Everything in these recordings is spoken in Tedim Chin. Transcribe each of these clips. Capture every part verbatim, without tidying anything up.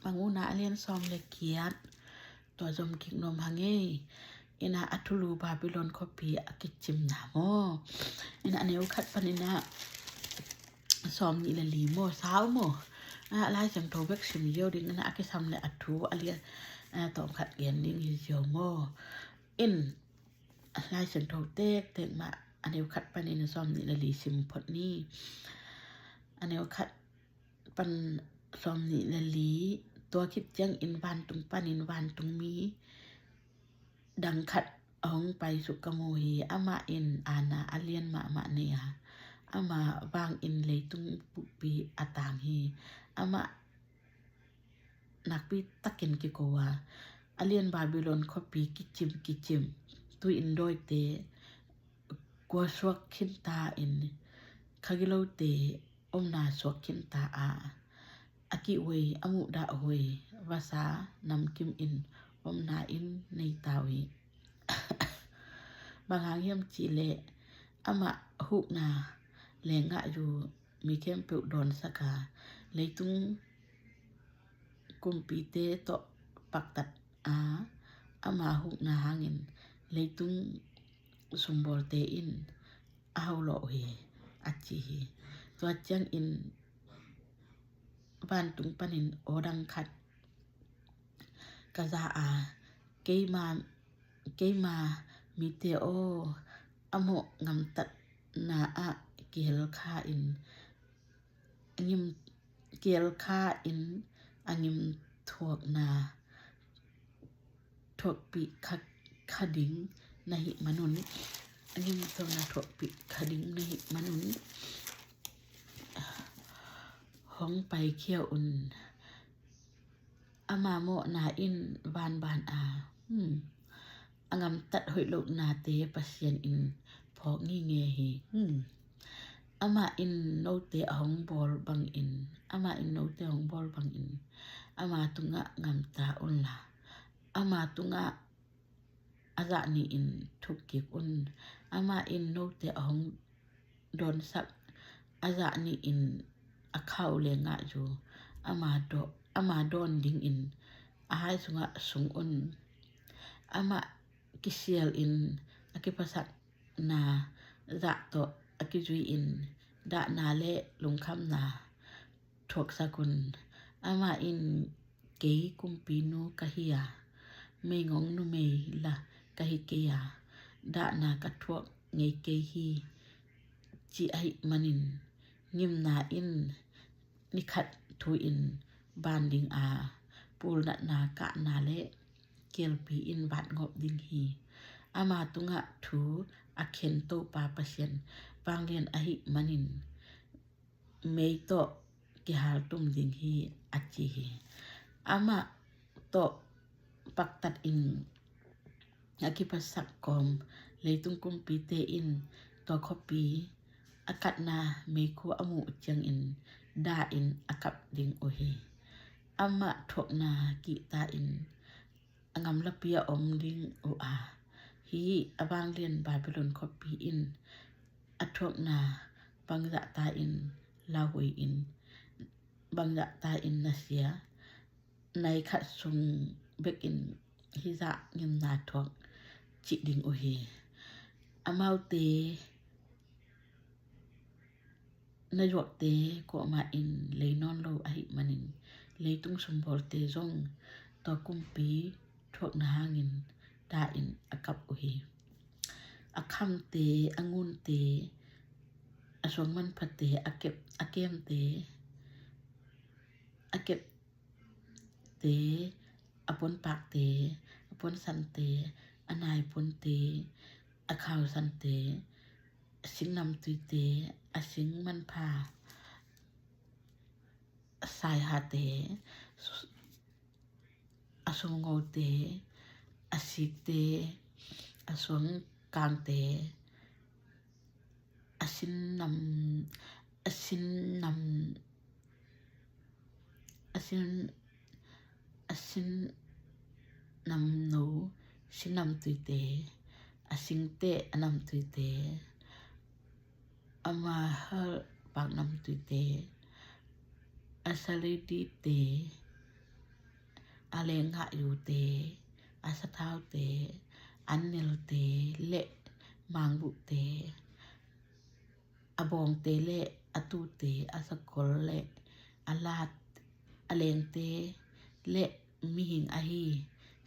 Mangmuhna a lian sawm le giat. Tua zom kik nuam hang ei. Ina a thulu Babylon khuapi a kicimna maw? Ina a neu khat panin a sawm nih le li maw, sau maw? A Lai Siangtho bek sim ziau ding, ina a kisam le a thu a lian, a tawm khat gen ding hi ziau maw? In Lai Siangtho tektek mah a neu khat panin a sawm nih le li sim phot ni. A neu khat pan sawm nih le li. Tua khit ciangin vantung panin vantungmi dang khat a hong pai suk ka mu hi. Amah in aana a lian mahmah nei a, ama vangin leitung bukpi a tang hi. Amah nakpi takin kiko a, a lian Babylon khuapi kicim kicim, tui in dawite kua suak khinta in, kha gilote omna suak khinta a, a kihhuai, a muhdah huai vasa namkim in omna in nei ta uh hi. Bang hang hiam cihleh amah hukna le ngahzu mi khempeuh dawnsak a, leitung kumpite tawh paktat a, ama hukna hangin leitung sumbawlte in a haulawh uh hi, a ci hi. Tua ciangin vantung panin aw dang khat ka za a, keima, keima mite aw, a mawh ngamtatna ah kihel kha in, a ngim, kihel kha in, a ngim thuakna thuakpih kha, kha ding na hih manun, a ngim thuakna thuakpih kha ding na hih manun, hong paikhia un. Ama mawhna in vanban a, hmm, a ngamtat hoih lohnate Pasian in phawk ngingei hi. Hmm. Amah in note a hong bawl bangin, amah in note a hong bawl bangin ama tungah ngamta unla, ama tungah a zah nih in thuk kik un. Amah in note a hong dawnsak a zah nih in a khau le ngahzu ama daw-, ama dawn dingin a hai sungah sung un. Amah kisial in a kiphasak na zah tawh a kizui in dahna le lungkhamna thuaksak un. Amah in kei kumpinu ka hi a, meigong numei la ka hi kei a, dahna ka thuak ngei kei hi, ci ahih manin ngimna in nikhat thu in ban ding a, pulnatna kahna le kialpi in vatngawp ding hi. Ama tungah thu a khen Topa Pasian vanglian ahih manin mei tawh kihaltum ding hi, a ci hi. Amah tawh paktat in a kiphasak kawm leitung kumpite in tua khuapi a katna meikhu a muh ciangin dah in a kap ding uh hi. Amah thuakna kihta in a ngamlapi a om ding uh a, hih a vanglian Babylon khuapi in a thuakna bangzahta in lauhuai in, bangzahta in nasia, nai khat sung bekin hizah ngimna thuak cih ding uh hi. Amaute na zuakte kuamah in lei nawn lo ahih manin leitung sumbawlte zong tua kumpi thuakna hangin dah in a kap uh hi. A khamte, a ngunte, a suang manphate, a kep, a kemte, a kep te, a puanpakte, a puansante, a naipuante, a khausante, a sing namtuite, a sing manpha saihate, a sumngote, a sikte, a suangkangte, a sin nam, a sin nam, a sin, a sin namno, sin namtuite, a singte, a namtuite, a mahal pak namtuite, a saledite, a leenggah yute, a sathaute, an nelte le mangbuhte, a bawngte le a tute, a sakol le a lat, a leengte le mihing ahi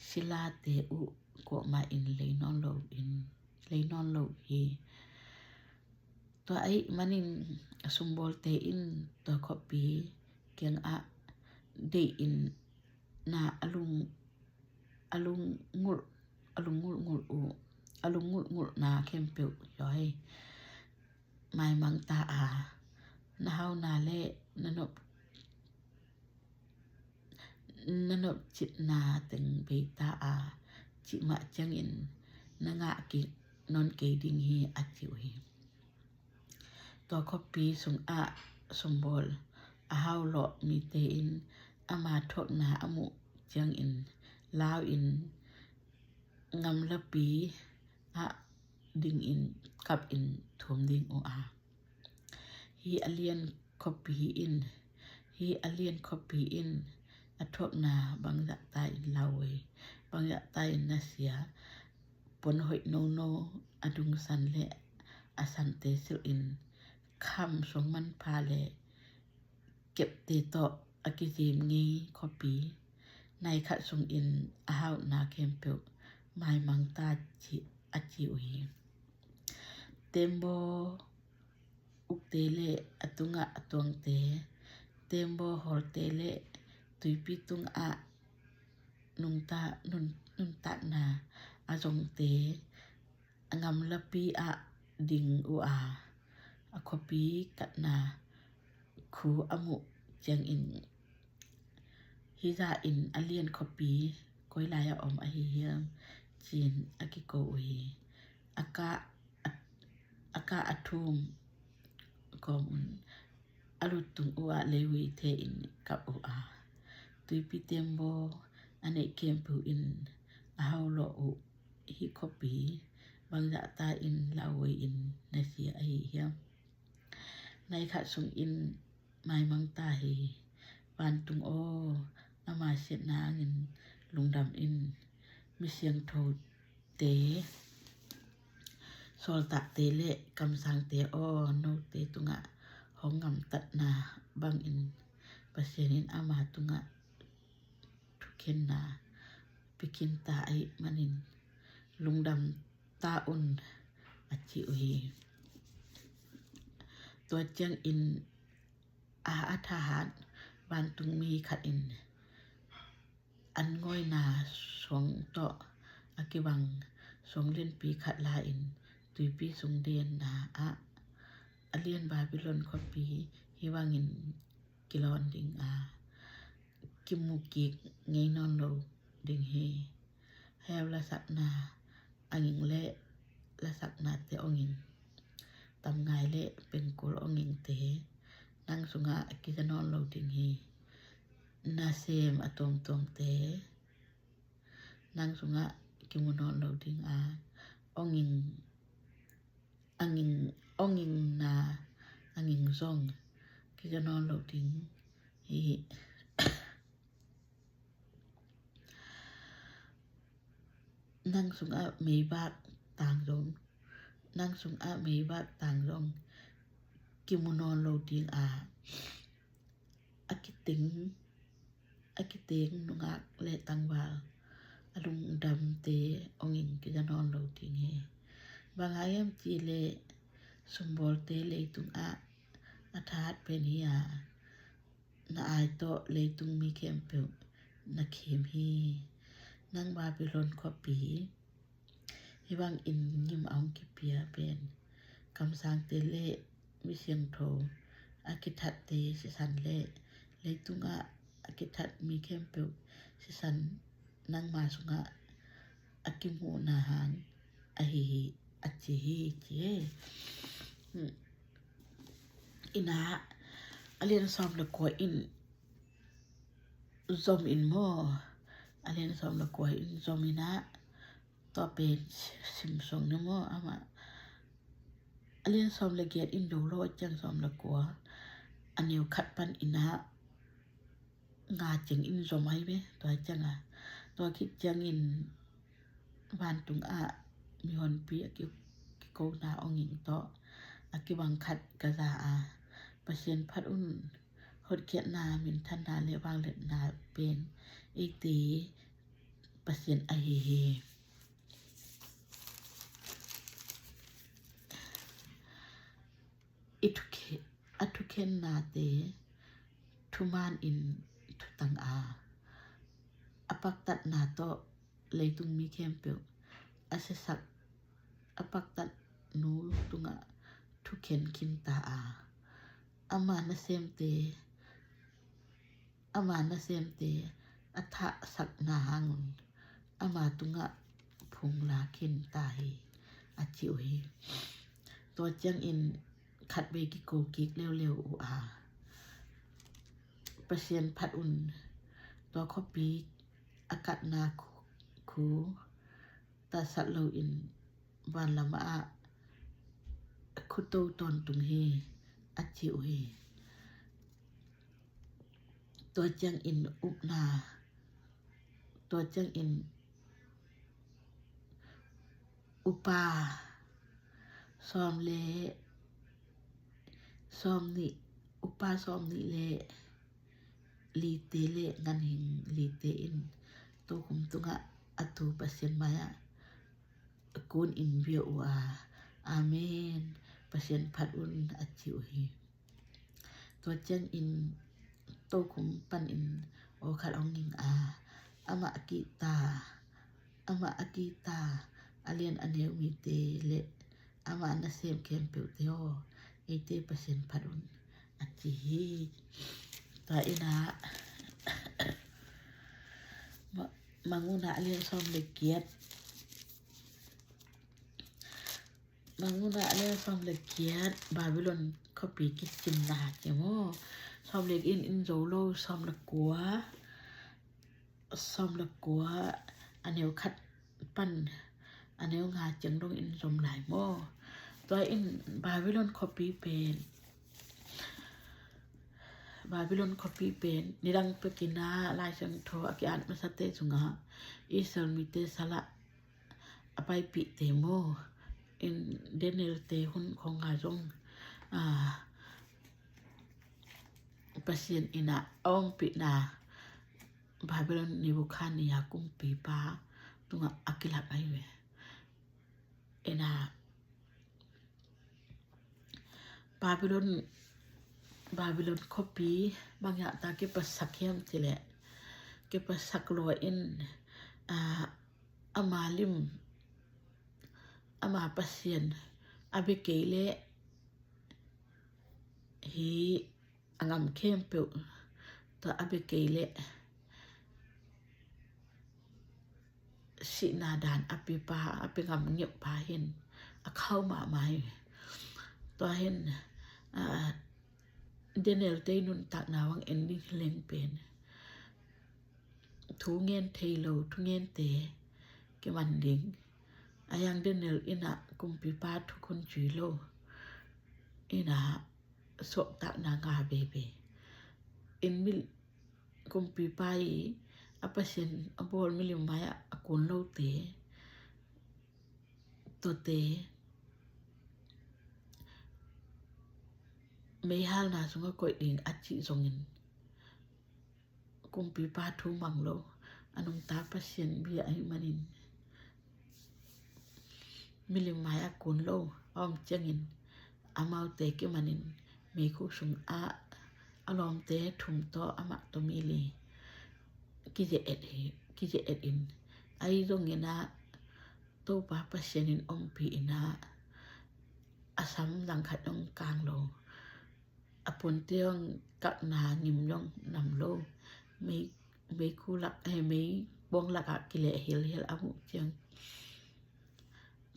silate uh kuamah in lei nawn lo in, lei nawn lo hi. Tua ahih manin sumbawlte in tua khuapi kiangah deih in na a lung, a lung ngulh, a lung ngulh ngulh uh, a lung ngulh ngulh na khempeuh hi maimang ta a, na hauna le na nop, na nopcitna teng bei ta a, cih mah ciangin na ngah kik nawn kei ding hi, a ci uh hi. Tua khuapi sungah sumbawl a hau lawh mite in ama thuakna a muh ciangin lau in, ngamlapi ah dingin kap in thum ding uh a, hih a lian khuapi in, hih a lian khuapi in a thuakna bangzahta in lau ei, bangzahta in na sia, puan hoih nono, a dungsan le a sante silh in, kham suang manpha le kepte tawh a kizim ngei khuapi, nai khat sungin a hauhna khempeuh maimang ta, ci, a ci uh hi. Tembaw ukte le a tungah a tuangte, tembaw hawlte le tuipi tungah nungta, nun, nuntakna a zongte, a ngamlapi ah ding uh a, a khuapi katna khu a muh ciangin, hih zah in a lian khuapi koi lai a om ahi hiam, ci-in a kiko uh hi. A kah a, a kah a thum kawm un a lut tung uh ah leivui the in kap uh a, tuipi tembaw a neih khempeuh in a hau lawh uh hih khuapi bangzahta in lau ei in na sia ahi hiam? Nai khat sungin maimang ta hi. Vantung aw, ama siatna hangin lungdam in. Mi siangthote, sawltakte le kamsangte aw, note tungah hong gamtatna bangin Pasian in ama tungah thukhenna pia khin ta ahih manin lungdam ta un, a ci uh hi. Tua ciangin a, a thahat vantungmi khat in an ngawina suang tawh a kibang suang lianpi khat la-in tuipi sung denna ah a lian Babylon khuapi hih bangin kilawn ding a, kimu kik ngei nawn lo ding hi. Hell lasakna a ging le lasaknate a ging, tamngai le pengkul a gingte nang sungah kiza nawn lo ding hi. Nasem a tuamtuamte nang sungah kimu nawn lo ding a, a ging, a ging, a gingna a ging zong kiza nawn lo ding hi. Nang sungah meibak tang zong, nang sungah meibak tang zong kimu nawn lo ding a, a kiteng, a kiteng nungak le tangval a lungdamte a ging kiza nawn lo ding hi. Bang hang hiam cih leh sumbawlte leitungah a thahat pen hi a, na ai tawh leitung mi khempeuh na khem hi. Nang Babylon khuapi, hih bangin gim a hong kipia pen kamsangte le mi siangtho a kithatte sisan le leitungah a kithat mi khempeuh sisan nangma sungah a kimuhna hang ahi hi, a ci hi, ci hi. Hmm. Inah a lian sawm le kua in zom in maw, a lian sawm le kua in zom inah tua pen sim sung ni maw, amah a lian sawm le giat in do lo a ciang sawm le kua a neu khat pan inah nga ciangin zom ahi ve. Tua cianga, tua khit ciangin vantung ah mihonpi a ki, kikona awnging tawh a kibang khat ka za a, Pasian phat un, hotkhiatna, minthanna le vangliatna pen eite Pasian ahi hi. I thukhe-, a thukhennate thuman in thutang a, a paktatna tawh leitung mi khempeuh a siasak a paktat nu tungah thukhen khinta a, ama nasemte, ama nasemte a thahsakna hangun ama tungah phungla khinta hi, a ci uh hi. Tua ciangin khatvei kiko kik leuleu uh a, Pasian phat un, tua khuapi a katna khu, khu tatsat loin vanlam ah khuto tawntung hi, a ci uh hi. Tua ciangin upna, tua ciangin upa sawm le sawm nih, upa sawm nih le lite le ganhing lite in tokhum tungah a tu Pasian mai-ah kun in bia uh a, Amen, Pasian phat un, a ci uh hi. Tua ciangin tokhum panin aw khat hong ging a, amah a kihta, amah a kihta a lian a neu mite le amah nasem khempeuhte aw, eite Pasian phat un, a ci hi. Tua inah Ma-, Mangmuhna a lian sawm le giat. Mangmuhna a lian sawm le giat, Babylon khuapi kicimna ci maw. Sawm le in in zo lo, sawm le kua, sawm le kua a neu khat pan a neu nga ciang dong in zom lai maw. Tua in Babylon khuapi pen, Babylon khuapi pen nidang pekin ah Lai Siangtho a ki-at masate sungah Israel mite salah a paipihte maw, in Daniel te hun khong a zong, a, Pasian in ah a ompihna Babylon Nebuchadnezzar kumpipa tungah a kilap ahi ve. Ina Babylon, Babylon khuapi bang hiam ta kipasak hiam cih leh, kipasak lua in, a, ama lim, ama Pasian a bia kei leh hi a ngam khempeuh tawh a bia kei leh sihna dan a piapa, a pia ngam ngeuhpa hin a khau mahmah hi. Tua hin, a, Daniel te nuntakna bang en ding hi leng pen thu ngen thei lo, thu ngente kiman ding. A yang Daniel in ah kumpipa thukhun zui lo. In ah suahtakna nga veve. In mi kumpipa i a Pasian a bawl milim mai-ah a kun lote tawte meihalna sungah koih ding a cih zongin kumpipa thu mang lo, a nungta Pasian bia ahih manin milim mai a kun lo a om ciangin amaute kimanin meikhu sungah a lawmte thum tawh amah tawh mi li kize et hi, kize et in ahi zongin ah Topa Pasian in ompih in ah a sam langkhat dong kang lo. A puante hong kakna ngim dong nam lo. Mei, meikhu lak, eh, meibawng lakah kileh hilhil a muh ciang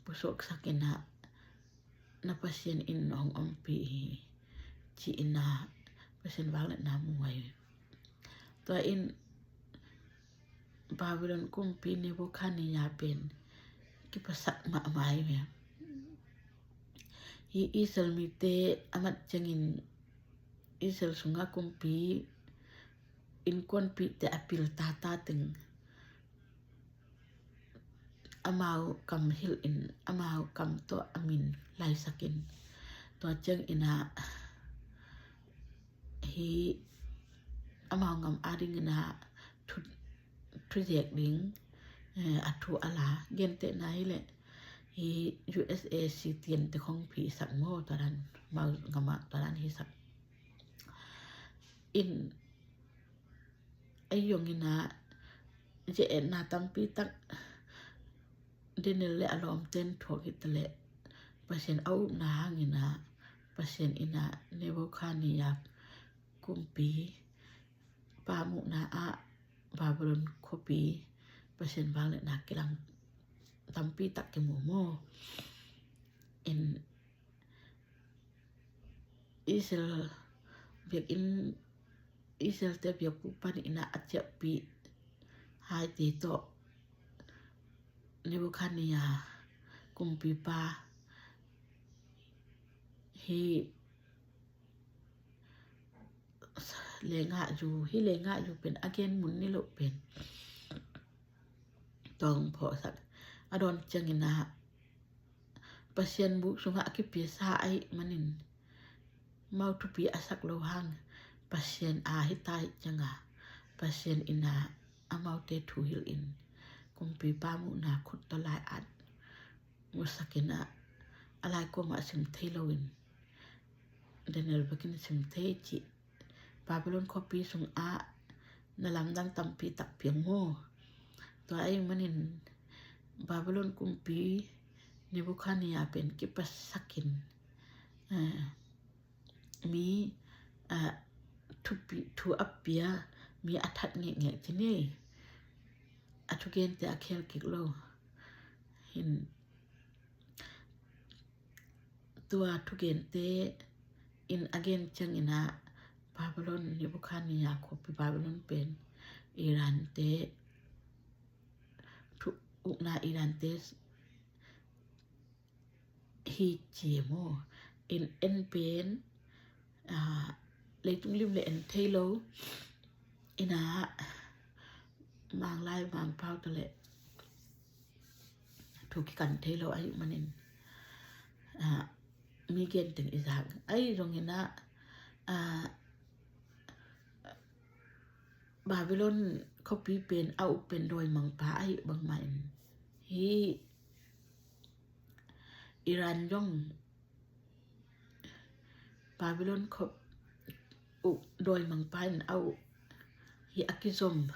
pusuaksak in ah na Pasian in hong ompih hi ci-in ah Pasian vangliatna mu hi. Tua in Babylon kumpi Nebuchadnezzar pen kipasak mahmah hi ve. Hi Israel mite a mat ciangin Israel sungah kumpi innkuanpihte a pil tata teng amau kam hilh in, amau kam tawh a min laisak in, tua ciangin ah hih amau ngam adingin ah thu, thu zek ding, eh, a thu a la, gentehna hileh hih U S A citizen te khong phisak maw, tua dan, amau ngam ah tua dan hisak in, ei zongin ah ze-etna tampi tak Daniel le a lawmten thuak hi taleh, Pasian a upna hangin ah, Pasian in ah Nebuchadnezzar kumpipa muhna ah Babylon khuapi Pasian vangliatna kilang tampi tak kimu maw. In Israel biakinn, Israel-te biakbuk panin ah a ciahpih haite tawh Nebuchadnezzar kumpipa hih lengah zu, hih lengah zu pen a gen mun niloh pen tawng phawhsak a dawn ciangin ah Pasian buk sungah a kipiasa ahih manin, amau thupi a sak loh hang Pasian a hita ahih ciangah Pasian in ah amaute thuhilh in, kumpipa muhna khut tawh lai-at musak in ah, a lai kuamah sim thei loin, Daniel bekin sim thei cih Babylon khuapi sungah na lamdang tampi tak piang maw. Tua ahih manin Babylon kumpi Nebuchadnezzar pen kipasakin, eh, mi, eh, thupi, thu a pia, mi a that ngekngek ci ni. A thugente a khel kik lo. Hin tua thugente in a gen ciangin ah Babylon, Nebuchadnezzar khuapi Babylon pen Iran-te thu ukna, Iran-te hi ci maw. In en pen, ah, leitung lim le en thei lo. In ah Manglai Mangpau tawh le thu kikan thei lo ahih manin, ah, mi gen teng i zak. Ahi zongin ah, ah, Babylon khuapi pen a uk pen dawimangpa ahih bangmah in, hih Iran zong Babylon khuapi uk dawimangpa in a uk hi a kizom.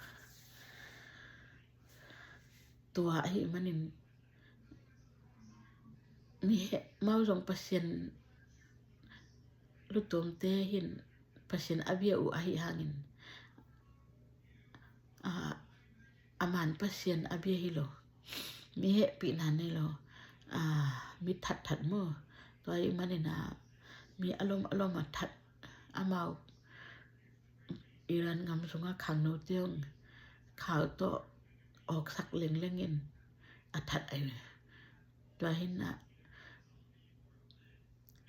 Tua ahih manin mi heh, amau zong Pasian lutuamte hin Pasian a bia uh ahih hangin, ah, a man Pasian a bia hi lo. Mi hehpihna nei lo. Ah, mi thatthat maw. Tua ahih manin ah mi a lom a lom a that, amau Iran gam sungah khangnote hong khau tawh awksak lengleng in a that ahi. Tua hi in ah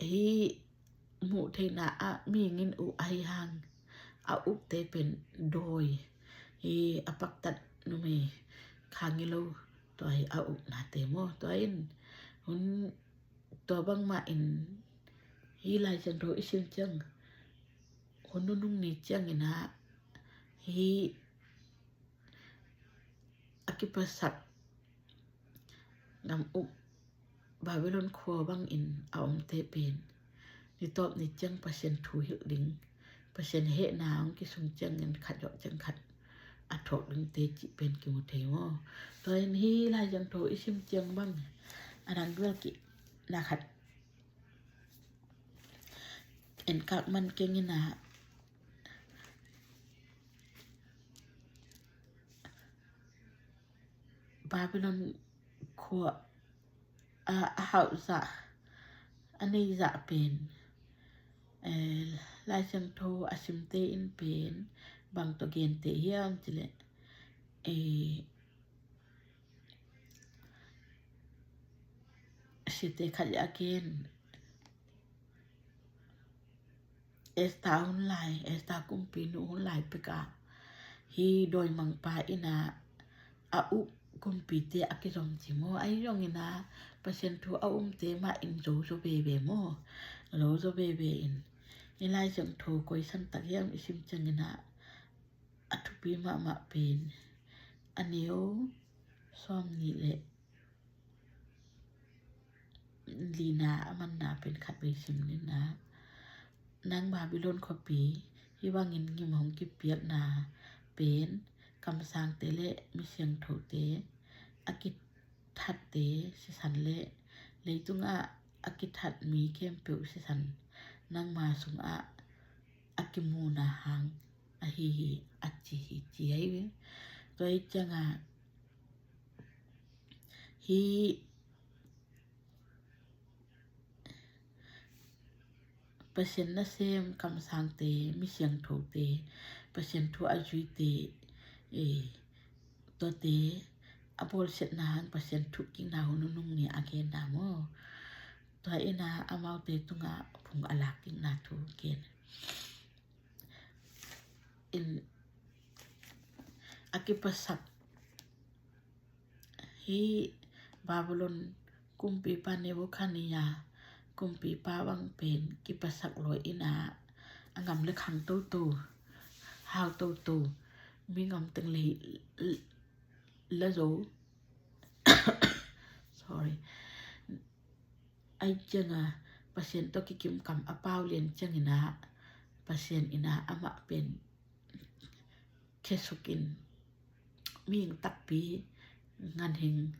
hih muh theihna ah mihing in uh ahih hang a ukte pen dawi, hih a paktat numei khang hi lo, tua hi a uknate maw. Tua in hun tua bangmah in hih Lai Siangtho i sim ciang hun nunung ni ciangin ah hih a kipasak gam uk Babylon khua bangin a omte pen ni tawp ni ciang Pasian thu hilh ding, Pasian hehna hong kisung ciangin khat zawh ciang khat a thawk dingte cih pen kimu thei maw. Tua in hih Lai Siangtho i sim ciang bang a dang dual kik na khat en kak man keng in ah Babylon khua a, a hauh zah, a nei zah pen, eh, Lai Siangtho a simte in pen bang tawh gente hiam cih leh, eh, Site khat a gen, Esther hun lai, Esther kumpinu hun lai pek ah Hih dawimangpa in ah a up kumpite a kizom ci maw, ahi zongin ah Pasian thu a umte mah in zo zaw veve maw, zo zaw veve in. Hih Lai Siangtho koi san tak hiam i sim ciangin ah a thupi mahmah pen a neu sawmnih le lina a manna pen khat vei sim ni in ah, nang Babylon khuapi, hih bangin gim hong kipiakna pen kamsangte le misiangthote, a kithatte sisan le leitungah a kithat mi khempeuh sisan nangma sungah a kimuna hang ahi hi, a ci hi, ci ahi ve. Tua hi ciangah hih Pasian nasem kamsangte, misiangthote, Pasian thu a zuite, eh, tuate a bawlsiatna hang Pasian thukkikna hun nunung ni a genna maw. Tua in ah amaute tungah phung a lakkikna thu gen in, a kipasak hih Babylon kumpipa Nebuchadnezzar kumpipa bang pen kipasak lua in ah a ngam le khang toto, hau toto, mi ngam teng le hi la zo. Sorry. Ahi ciangah Pasian tawh kikim kam a pau lian ciangin ah Pasian in ah amah pen khesuk in mihing takpi, ganhing,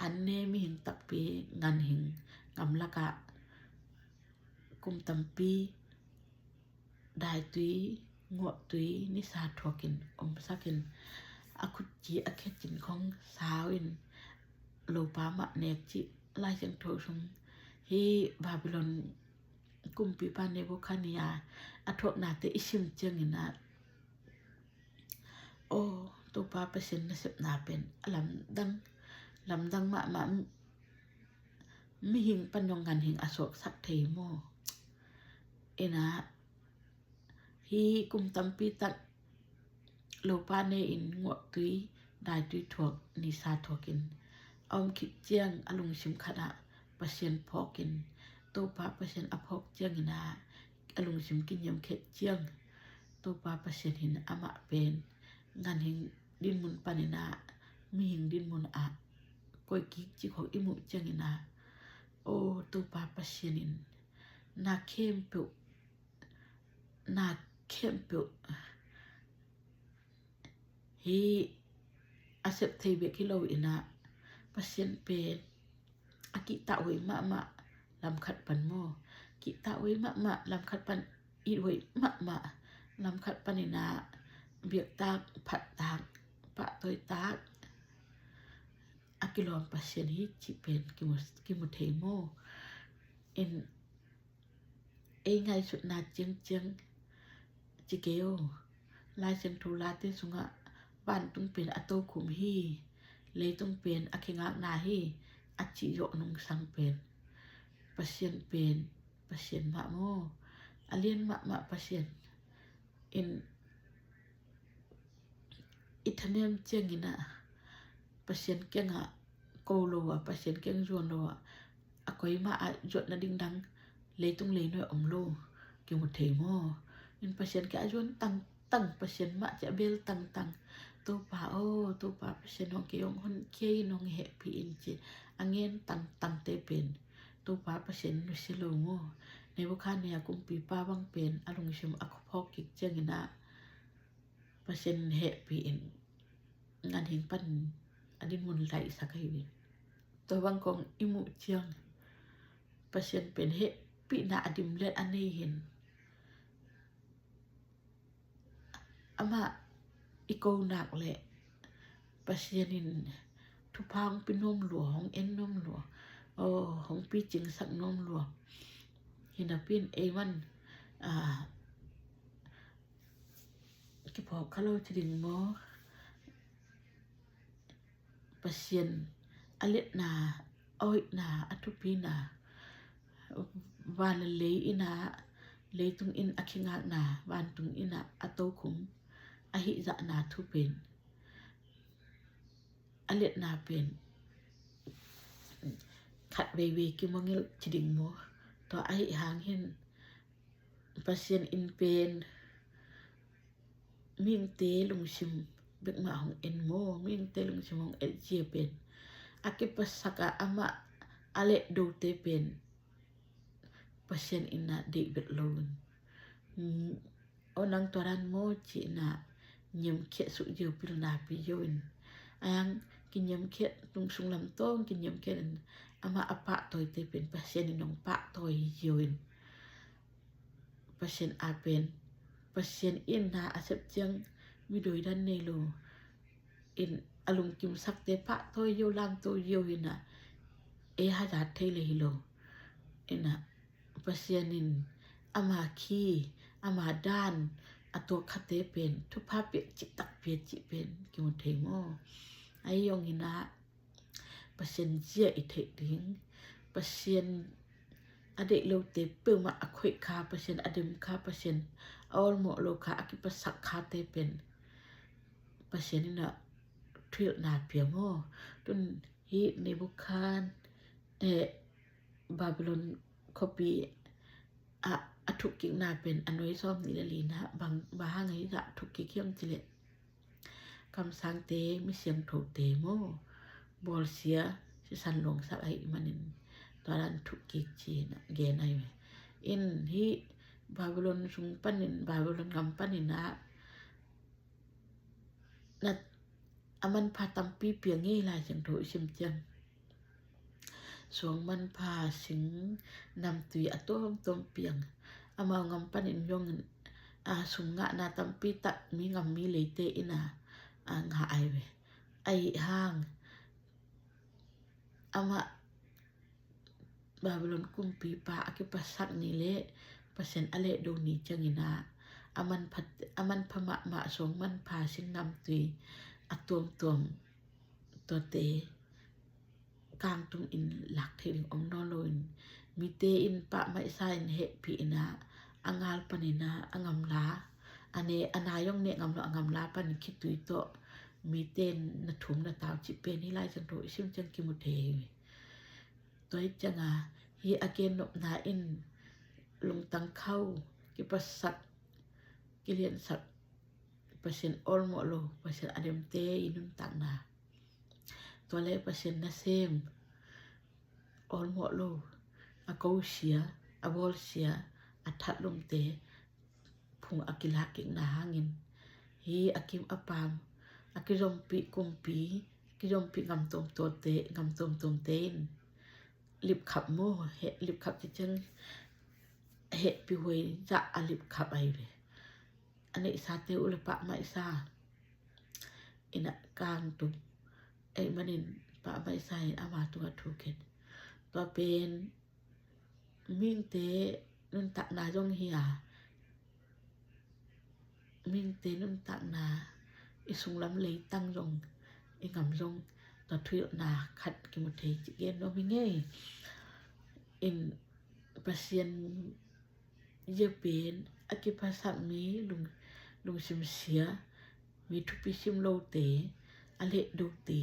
an ne mihing takpi, ganhing gamlakah kum tampi daitui, nguahtui, nisa thuakin omsakin a khutci a khetin khong sau in lopa mah nek cih Lai Siangtho sung hih Babylon kumpipa Nebuchadnezzar a thuaknate i sim ciangin ah, aw, Topa Pasian nasepna pen a lamdang, lamdang mahmah, mihing pan zong ganhing a suaksak thei maw. In ah hih kum tampi tak lopa ne in nguahtui, daitui thuak, nisa thuakin a om khit ciang a lungsim khatah Pasian phawkin, Topa Pasian a phawk ciangin ah a lungsim kiniamkhiat ciang Topa Pasian hin amah pen ganhing dinmun panin ah mihing dinmun ah koih kik cih khawng i muh ciangin ah, aw, Topa Pasian in na khempeuh, na khempeuh hih a sep thei bek hi lo in ah Pasian pen a kihtahhuai mahmah lamkhat pan maw, kihtahhuai mahmah lamkhat pan, ithuai mahmah lamkhat panin ah biaktak, phattak, pahtawitak a kilawm Pasian hi cih pen kimu, kimu thei maw. In ei ngaihsutna ciangciang ci kei aw. Lai Siangtho late sungah vantung pen a tokhum hi, leitung pen a kingakna hi a cih zawh nungsang pen Pasian pen Pasian mah maw. A lian mahmah Pasian in i thanem ciangin ah Pasian kiangah ko lo ah, Pasian kiang zuan lo ah, a koi mah ah zuat nading dang leitung leinuai om lo kimu thei maw. In Pasian kiang a zuan tangtang, Pasian mah ci a bel tangtang, Topa aw, Topa Pasian hong kei hong honkhia in, hong hehpih in ci a ngen tangtangte pen Topa Pasian nusia lo maw. Nebuchadnezzar kumpipa bang pen a lungsim a khuaphawk kik ciangin ah Pasian hehpih in ganhing pan a dinmun laihsak ahi ve. Tua bang kong i muh ciang Pasian pen hehpihna a dimlet a nei hin, amah i ko nak leh Pasian in thupha hong pi nuam lua, hong en nuam lua, aw, hong picingsak nuam lua. Hi napi in ei man, ah, kiphawk kha lo ci ding maw. Pasian a liatna, a hoihna, a thupina, van le lei in ah, leitung in a kingakna, vantung in ah a tokhum, hih zahna thu pen, a liatna pen khat veivei kimangngilh ci ding maw? Tua ahih hangin Pasian in pen mihingte lungsim bekmah hong en maw? Mihingte lungsim hong en zia pen a kipasak a amah a lehdote pen Pasian in a deih vet lo in, "Aw, nang tua dan maw?" ci-in a niamkhiat suk zia pilna pi zia in, a yang kiniamkhiat, tung sung lam tawng kiniamkhiat in, amah a pahtawite pen Pasian in hong pahtawi zia in, Pasian a pen, Pasian in na a sep ciang midoi dan nei lo in, a lungkimsakte pahtawi zia, lamto zia in a, ei hazat thei le hi lo in a, Pasian in ama khi, ama dan a tuak khate pen thupha pia cih, tak pia cih pen kimu thei maw? Ahi zongin a, Pasian zia i theih ding, Pasian a deih lote peuhmah a khoih kha, Pasian a dem kha, Pasian a awlmawh lo kha, a kipasak khate pen Pasian in a thuhilhna pia maw? Tun hih Nebukhadnezzar, eh, Babylon khuapi ah a thukkikna pen a nui sawm nih le lina bang, bang hang hih zah thukkik hiam cih leh kamsangte, mi siangthote maw, bawlsia, sisan luangsak ahih manin tua dan thukkik ci-in a gen ahi ve. In hih Babylon sung panin, Babylon gam panin a, na, a manpha tampi piang hi, Lai Siangtho i sim ciang. Suang manpha, sing, namtui a tuamtuam piang. Amau gam panin zong a sum ngahna tampi tak mi gam mi leite in a, a ngah ahi ve. Ahih hang amah Babylon kumpipa a kipasak ni le Pasian a lehdo ni ciangin a, a manpha, a manpha mahmah suang manpha, sing, namtui a tuamtuam tuate kangtum in lak thei ding om nawn lo in, mite in pahmaihsa in hehpih in a, a ngal panin a, a gamla, a ne, a na zong neh ngam lo a gamla panin khitui tawh mite in na thum na tau cih pen hih Lai Siangtho i sim ciang kimu thei hi. Tua hi ciang a, hih a gen nopna in lungtang khau, kipasak, kiliansak, Pasian awlmawh lo, Pasian a demte i nuntakna, tua le Pasian nasem awlmawh lo, a kosia, a bawlsia, a thatlumte phung a kilak kikna hangin, hih a kim a pam, a kizompih kumpi, kizompih gam tuamtuamte, gam tuamtuamte in lipkhap maw, heh, lipkhap ci ciang hehpih huai zah a lipkhap ahi ve. A neihsate uh le pahmaihsa in a kangtum ahih manin pahmaihsa in ama tungah thu khen. Tua pen mihingte nuntakna zong hi a, mihingte nuntakna, i sunglam leitang zong, i gam zong, tua thuhilhna khat kimu thei cih gen nuam hi ing ei. In Pasian zia pen a kiphasak mi, lung, lungsim sia, mi thupi sim lote, a lehdote,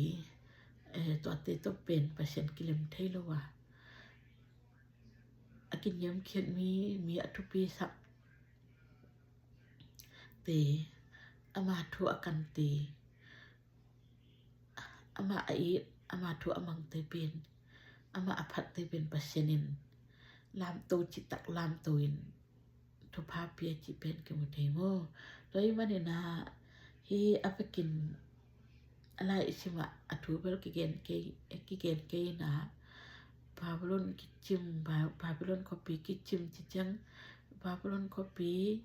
eh, tuate tawh pen Pasian kilem thei lo a, a kiniamkhiat mi, mi a thupisak te, ama thu a kante, ama a it, ama thu a mangte pen, ama a phatte pen Pasian in lamto, citak lamto in thupha pia cih pen kimu thei maw? Tua ahih manin a, hih a vekin a lai i sim ah a thu bel kigen kei, kigen kei in a, Babylon kicim, Ba-, Babylon khuapi kicim ci ciang, Babylon khuapi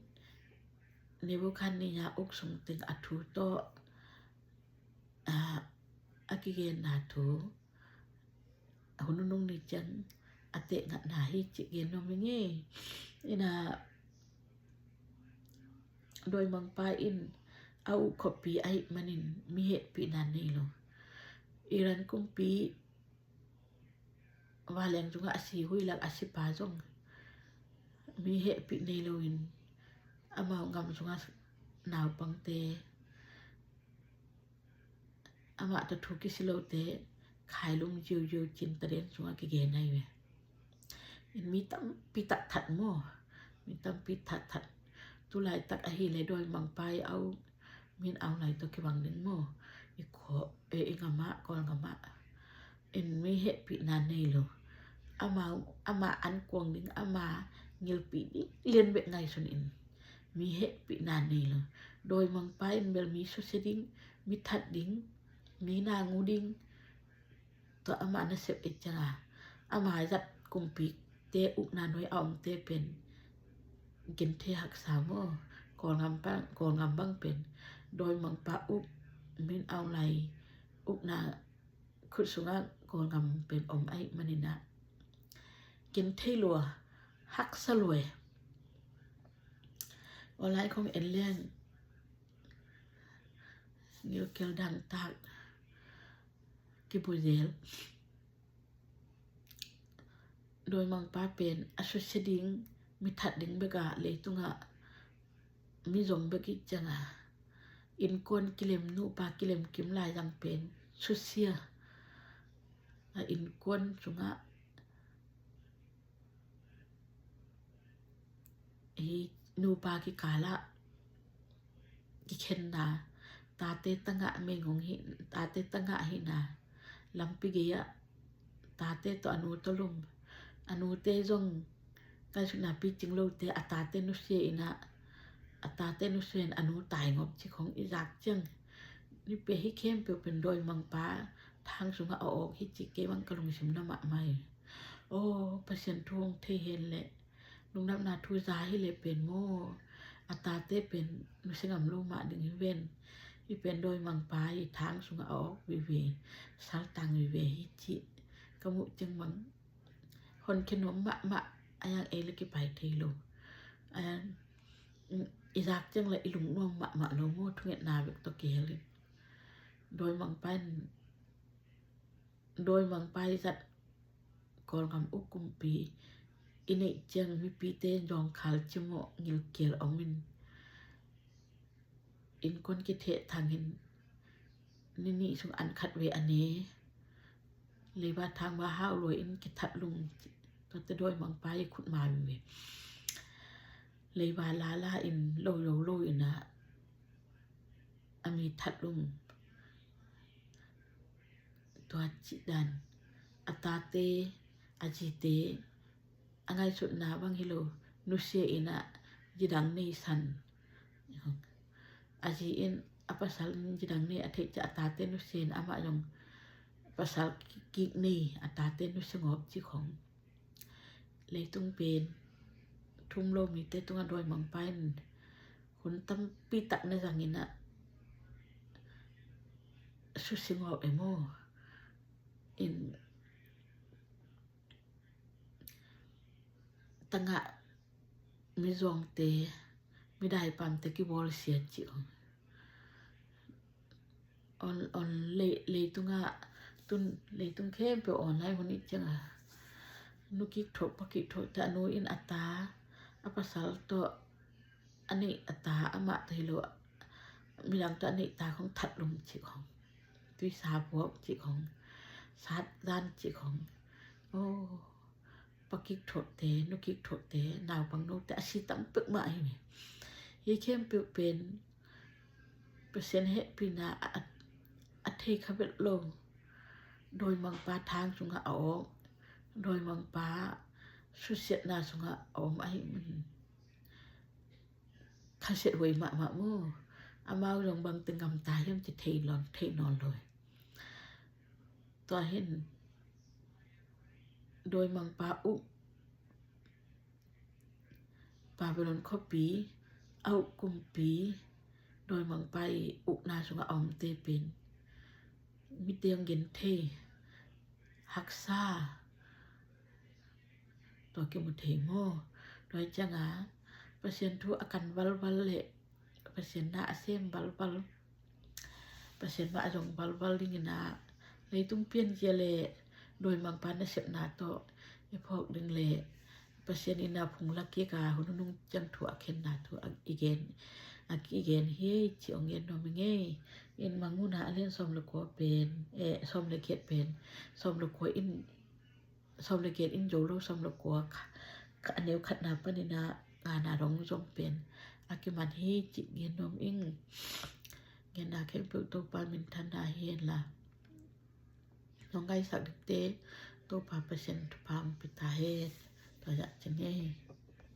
Nebuchadnezzar uk sung teng a thu tawh, a, a kigenna thu, a hun nunung ni ciang a tehngatna hi cih gen nuam hi ing ei. In a, dawimangpa in a uk khuapi ahih manin mi hehpihna nei lo. Iran kumpi vanleng sungah a si, huih lak a sipa zong mi hehpih nei loin amau gam sungah naupangte, amah tawh thu kisi lote khailum ziuziu cin taden sungah kigen ahi ve. In mi tampi tak that maw, mi tampi that that. Tulaitak ahih leh dawimangpa i au, min au lai tawh kibang ding maw. I khaw, e, i ngamah, Kawlngamah in mi hehpihna nei lo. Ama, ama ankuang ding, ama ngilpih ding lian bek ngaihsun in mi hehpihna nei lo. Dawimangpa in bel mi susia ding, mi that ding, mi nangu ding, tua ama nasep i cianga ama zat kumpite ukna nuai a omte pen genthei haksa maw. Kawlngam bang, Kawlngam bang pen dawimangpa uk, min au lai ukna khut sungah Kawlngam pen om ahih maninah genthei lua, haksa lua. Online khong en lian ngilkel dangtak kibuzel. Dawimangpa pen a susia ding, mi that ding bek a leitungah mi zong bek i cianga innkuan kilem, nupa kilem kim lai zang pen susia. A innkuan sungah hi nupa kikalah kikhenna, tate tangah mengong hi, tate tangah hina, lampi gei-ah tate tawh a nu tawh lum, a nute zong ngaihsutna picing lote a tate nusia inah, a tate nusia in a nu taingawp cik hong i zak ciang. Ni pia hi khempeuh pen dawimangpa thang sungah a awk hi cik kei bang ka lungsim na mahmah hi. Aw, Pasian thu hong thei hen leh lungdamna thu za hi leh pen maw, a tate pen nusia ngam lo mah ding hi ven. Hi pen dawimangpa i thang sungah a awk vive, saltang vive hi cih ka muh ciang bang honkhia nuam mahmah. A yang ei le kipai thei lo. A yang, mm, i zak ciang le i lungnuam mahmah lo maw, thungetna bek tawh kihel in. Dawimangpa in, dawimangpa i zat Kawlngam uk kumpi i neih ciang mipite zawngkhal cimawh ngilkial om in, innkuan kitheh thangin ni nih sung an khat ve a ne. Leiba thangba hau lua in kithat lum, tuate dawimangpa i khut ma vive. Leiba lala in lo lo lo inah a mi that lum. Tua cih dan a tate, a zite a ngaihsutna bang hi lo, nusia inah zidang nei san. A zi in a pasal in zidang nei a theih ciah a tate nusia in amah zong pasal kik nei, a tate nusia ngawp cik hong. Leitung pen thum lo mite tungah dawimangpa in hun tampi tak na zang inah susia ngawp e maw. In tangah mizawngte, midaipamte kibawlsia cih hong. On, on lei, leitungah tun, leitung khempeuh online hun i cianga nukik thok, pakik thok te a nu in a ta, a pasal tawh a neih a ta, amah tawh hi lo, midang tawh a neih ta khong that lum cih khong, tuisa buak cih khong, sat zan cih khong. Oh, pakik thokte, nukik thokte, naupang note a si tam peuhmah hi ve. Hi khempeuh pen Pasian hehpihna a, a, a thei kha vet lo. Dawimangpa thang sungah a awk, dawimangpa susiatna sungah a om ahih manin khasiat huai mahmah mu. Amau zong bangte ngamta hiam ci thei nawn, thei nawn lo. Tua hin dawimangpa uk, Babylon khuapi a uk kumpi, dawimangpa i ukna sungah a omte pen mite hong gen thei, haksa, tua kimu thei maw. Tua hi cianga Pasian thu a kan valval le Pasian na a sem valval, Pasian mah a zong valval dingin ah, leitung pian zia le dawimangpa nasepna tawh i phawk ding le Pasian in a phung lak kik a hun nunung ciang thu a khenna thu a i gen, a kigen hi ei ci ong gen nuam ing ei. In Mangmuhna a lian sawm le kua pen, eh, sawm le giat pen, sawm le kua in, sawm le giat in zo lo, sawm le kua kha, kha, a neu khatna panin a ngana dong zong pen a kiman hi ci gen nuam ing. Genna khempeuh Topa minthanna hi hen la, nong gaisak dikte Topa Pasian thupha hong pia ta hen. Tua zah ci ing ei.